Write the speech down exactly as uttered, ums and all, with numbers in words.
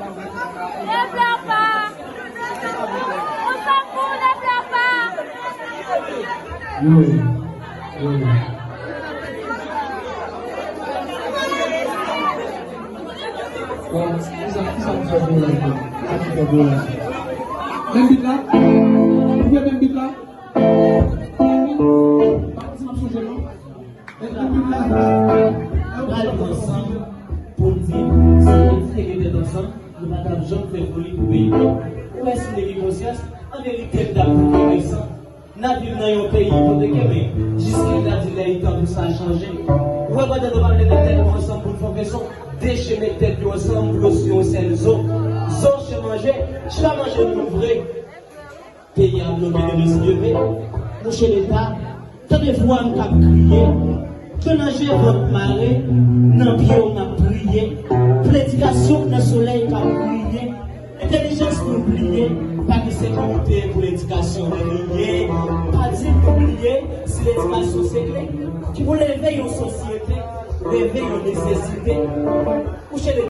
Ne pleure pas. On s'en fout, ne pleure pas. Yo, yo. Bon, kisa, kisa nou fè pou la? Kisa nou fè pou la? Menm bit la? Nou fè menm bit la? Pa kisa m ap sonje non. Pral ansanm pou n di, si nou te gen tèt ansanm, nou pa t ap janm fè foli pou peyi nou. Ou wè, si n te gen konsyans, ann evite n t ap pran resan. N ap viv nan yon peyi ipoteke, men jiska n ta di lè li tan pou sa chanje. Ou wè, pandan nou pa vle met tèt nou ansanm pou n fè yon feson, dechemen tèt yo ansanm pou yo sou yon sèl zo. Zo se manje, chita manje moun vre. Peyi a bloke demen si Dye vle. Mouche Leta, tande vwa m k ap kriye. Ke nan je vant mare, nan pye w m ap priye. Pou ledikasyon k nan solèy k ap briye. Entèlijans nou bliye, pa gen sekirite pou ledikasyon nou bliye. Pa di m nou bliye, si ledikasyon se kle ki pou leve yon sosyete, leve yon nesesite. Mouche Leta.